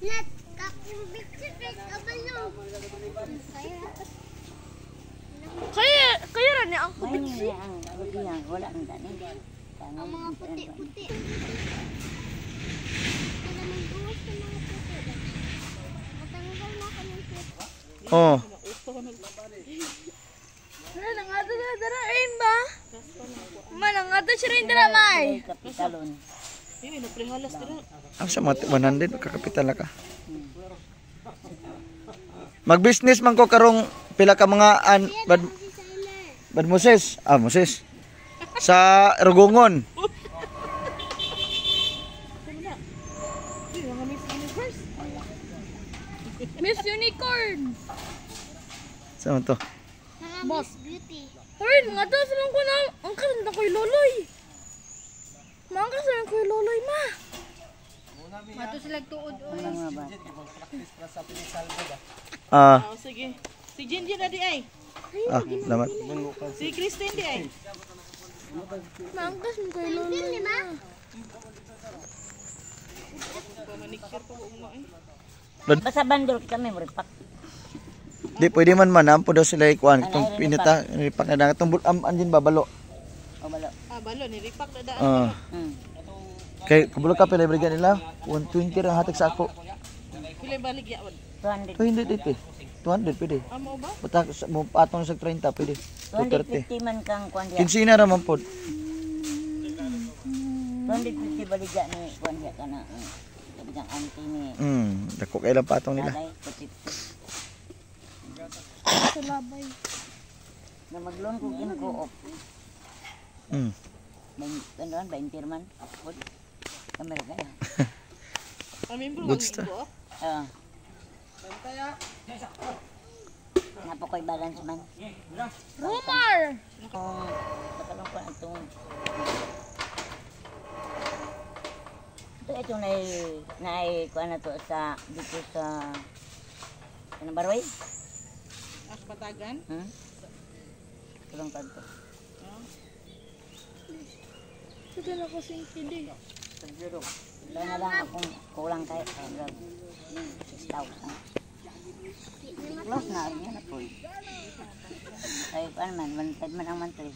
Let kakumbit kabalo. Kaya kaya ra ni ang May kubit. ni ang rubiyan, wala ang dani. Ang mga puti-puti. Kaya nang sa mga puti. Matanggal na ako ng puti. Oh. Dara nangato dara dara ayin ba? Ma nangato siya rin dara may. Kapitalon. Ang sa mga 100 kakapital na ka. Mag-business man ko karong pila ka mga an bad, Si Sailor. bad Moses. Ah, Moses. Sa Rugungon. Miss Unicorn. Saan man to? Mga Miss Beauty. Hoy, nangato silang ko na ang kasan na koy loloy. Maangkas na koy loloy ma. Ang mga bata. Ah, Oh, sige. Si Jinjin na di ay. ah, salamat. Si Christine di ay. Maangkas mo koy loloy. Ma. Basta bandol kita may muripak. Di pwede man man ampo daw sila ikuan itong pinita ripak na itong am anjin babalo. O balo. Ah, balo ni ripak na daan. Ah. Kay kubulo ka pila ibrigan nila 120 ra hatag sa ako. Pila balik yaon. 200. 200 dito. 200 pwede. Amo ba? Buta mo patong sa 30 pwede. 230. 250 man kang kuan diya. 15 na ra man pod. 250 baligya ni kuan diya kana. Sabi kang auntie ni Dako kay lang patong nila. Alay, 250. Sa labay. Na magloan ko kin-co-op. Ano man, 20 man. Good. Kamera kaya. Ah, membro Good ang stuff. ko. Oo. Napo ko'y balance man. Rumor. Kung nakalong ko itong ito itong nai kuan na to sa dito sa ano baroy? Ah, batagan. Hmm? Tulong pa to. Sige na kasing kidi. Ito na lang akong kulang kay 6,000. Close na rin yan po. Ay, kuan man, 1.5 man ang monthly.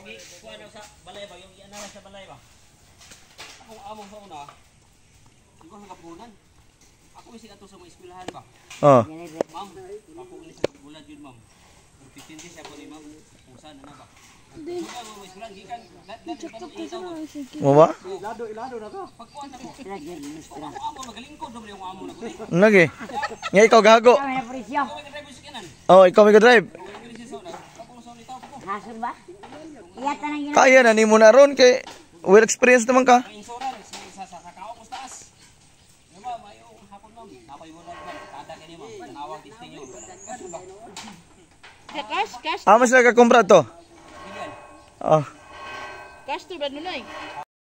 Okay, kuha na sa balay ba? Yung iyan na lang sa balay ba? Akong amo sa una, hindi ko sa kapunan. Ako yung ato sa mga eskwelahan ba? Oh. Yan ay Ma'am, ako ni sa bulad yun, ma'am. Pero 15 days ako ni ma'am. Kung saan na ba? Hindi. Mga eskwelahan, gikan. Mo ba? Pagkuhan na ko. sila gyud lustra. Ang amo, magalingkod naman yung amo na ko. Eh, Lagi. Nga ikaw gago. Kami na presyo. ikaw may drive sa kanan. Oh, ikaw may drive. Magaling siya sa una. Ako sa una, itaw ko. Haso ba? Iyata nang gina. Kaya na nimo na ron kay well experienced naman ka. Ang insurance, sa kao ko sa taas. Ano ma'am, ayaw hapon ma'am. Napay mo lang ma'am. Kada kini ma'am. Tanawag distinyo. Kaso ba? Ya, cash, cash, Amo sila ka kumpra to. Bilian. Oh. cash to ba nunay?